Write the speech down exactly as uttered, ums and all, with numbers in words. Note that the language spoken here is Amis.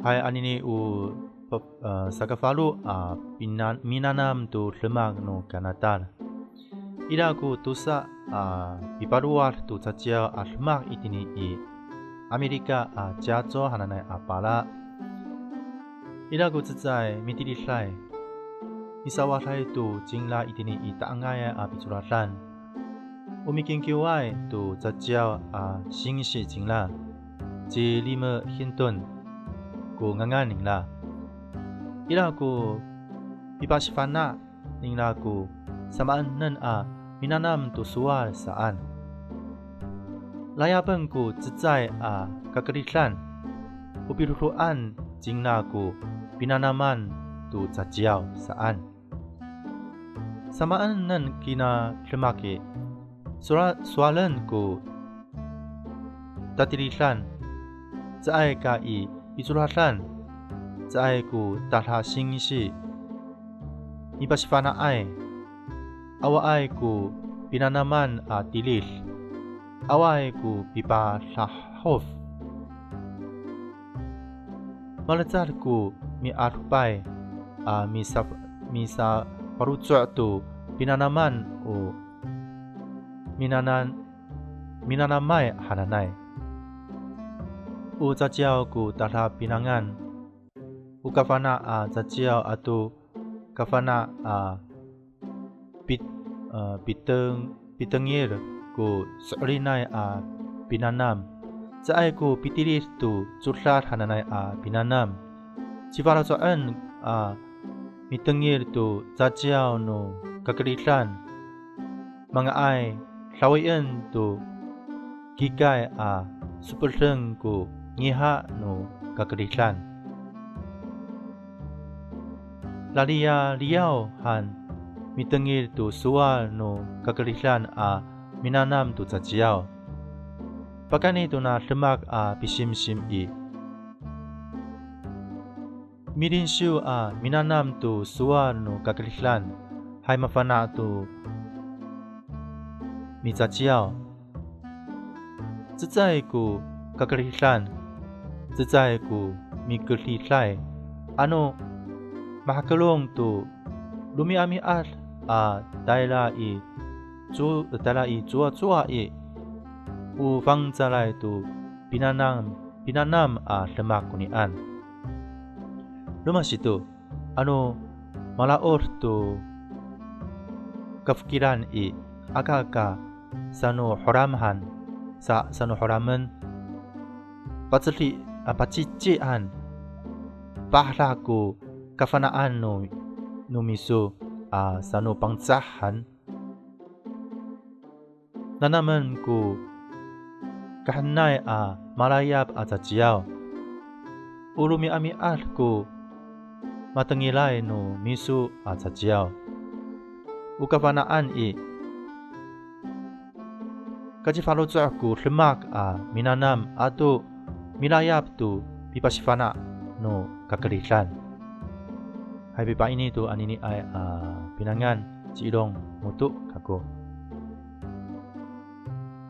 Hay anini o pa- a, sakafalo a pina- minanam to demak no kanatal. Ira ko tosa a pipalowad to caciyaw a demak itini i Amirika a Ciyaco hananay a pala. Ira ko cecay mitiliday, misawaday to cingra itini i ta'angay a picodadan. O mikingkiway to caciyaw a singsi cingra, ci Lime Hinton ko ngangan ningra. Ira ko pipasifana' ningra ko samaanen a minanam to sowal saan. Layapen ko cecay a kakeridan, o pidoedoan cingra ko pinanaman to caciyaw saan. Samaanen kina demak i, sowal- sowalen ko tatilidan, caay ka i picodadan, caay ko tadasingsi, mipasifana'ay, awaay ko pinanaman a tilid, awaay ko pipadahof. Malecad ko mi'adopay a misa- misafaloco' to pinanaman o minanan- minanamay hananay. O caciyaw ko tadapinangan, o kafana' a caciyaw ato kafana' a pit- a piteng- pitengil ko so'elinay a pinanam, caay ko pitilid to codad hananay a pinanam. Cifaloco'en a mitengil to caciyaw no kakeridan, manga'ay dawien to kikay a sopeden ko ngiha no kakeridan. Laliyaliyaw han mitengil to sowal no kakeridan a minanam to caciyaw. Pakayni tona demak a pisimsim i, milinsiw a minanam to sowal no kakeridan, hay mafana' to micaciyaw. Cecay ko kakeridan, cecay ko mikeriday, ano mahakelong to romi'ami'ad a tayra i co- tayra i cowacowa i, o fangcalay to pinanam pinanam a demak konian. Roma sato, ano mala'od to kafokilan i, aka ka sano Holam han, sa sano Holamen, pacedi a pacici han, pahedah ko kafana'an no no miso a sano Pangcah han. Nanamen ko kahenay a malayap a caciyaw. O romi'ami'ad ko matengilay no miso a caciyaw. O kafana'an i, kacifaloco' ko demak a minanam ato milayap to pipasifana' no kakeridan. Hay pipaini to aniniay a pinangan, ci Ilong Moto kako.